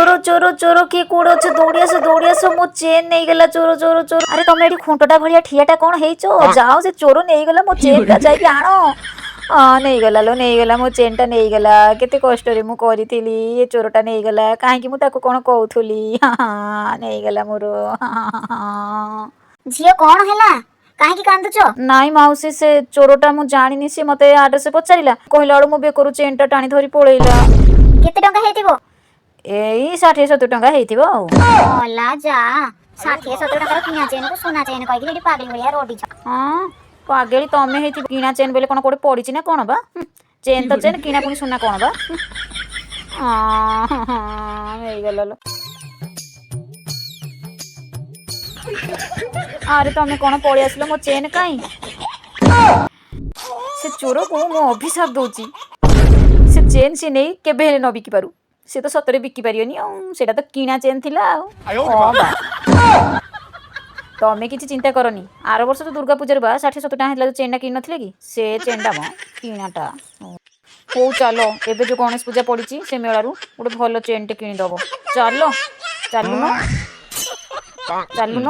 ଚୋର ଚୋର ଚୋର, କିଏ କୋଉଠି ଅଛ? ଦୌଡ଼ି ଆସ, ଦୌଡ଼ି ଆସ, ମୋ ଚେନ୍ ନେଇଗଲା ଚୋର, ଚୋର, ଚୋର। ଆରେ, ତମେ ଏଠି ଖୁଣ୍ଟଟା ଭଳିଆ ଠିଆଟା କଣ ହେଇଛ? ଯାଅ, ସେ ଚୋର ନେଇଗଲା ମୋ ଚେନ୍ଟା, ଯାଇକି ଆଣ। ହଁ, ନେଇଗଲା ଲୋ, ନେଇଗଲା, ମୋ ଚେନ୍ଟା ନେଇଗଲା। କେତେ କଷ୍ଟରେ ମୁଁ କରିଥିଲି, ଏ ଚୋରଟା ନେଇଗଲା। କାହିଁକି ମୁଁ ତାକୁ କଣ କହୁଥିଲି? ହଁ, ନେଇଗଲା ମୋର। ଝିଅ, କଣ ହେଲା? କାହିଁକି କାନ୍ଦୁଛ? ନାଇଁ ମାଉସୀ, ସେ ଚୋରଟା ମୁଁ ଜାଣିନି। ସେ ମତେ ଆଡ୍ରେସ ପଚାରିଲା, କହିଲା ବେଳୁ ମୋ ବେକରୁ ଚେନ୍ଟା ଟାଣି ଧରି ପଳେଇଲା। କେତେ ଟଙ୍କା ହେଇଥିବ? ଏଇ 60-70 ଟଙ୍କା ହେଇଥିବ ଆଉ। ଅଲା ଯା, 60-70 ଟଙ୍କାର କିଣା ଚେନକୁ ସୁନା ଚେନ କହିକି ଏଠି ପାଗଳି ଭଳିଆ ରଡିଛ। ହଁ, ପାଗେଳି ତମେ ହେଇଥିବ। କିଣା ଚେନ୍ ବୋଲେ କଣ କୋଉଠି ପଡିଛି ନା କଣ ବା? ଚେନ୍ ତ ଚେନ୍, କିଣା ପୁଣି ସୁନା କଣ ବା? ହଁ, ହେଇଗଲା ଲୋ। ଆରେ, ତମେ କଣ ପଳେଇ ଆସିଲ? ମୋ ଚେନ୍ କାଇଁ? ସେ ଚୋରକୁ ମୁଁ ଅଭିଶାପ ଦଉଛି, ସେ ଚେନ୍ ସେ ନେଇ କେବେ ହେଲେ ନ ବିକି ପାରୁ। ସେ ତ ସତରେ ବିକି ପାରିବନି ଆଉ, ସେଇଟା ତ କିଣା ଚେନ୍ ଥିଲା ଆଉ। ହଁ ବା, ତମେ କିଛି ଚିନ୍ତା କରନି। ଆର ବର୍ଷ ତ ଦୁର୍ଗା ପୂଜାରେ ବା 60-70 ଟଙ୍କା ହେଇଥିଲା ଯୋଉ ଚେନ୍ଟା କିଣି ନଥିଲେ କି, ସେ ଚେନ୍ଟା ମ କିଣାଟା। ହଉ ଚାଲ, ଏବେ ଯୋଉ ଗଣେଶ ପୂଜା ପଡିଛି, ସେ ମେଳାରୁ ଗୋଟେ ଭଲ ଚେନ୍ଟେ କିଣିଦବ। ଚାଲ, ଚାଲୁନ, ଚାଲୁନ।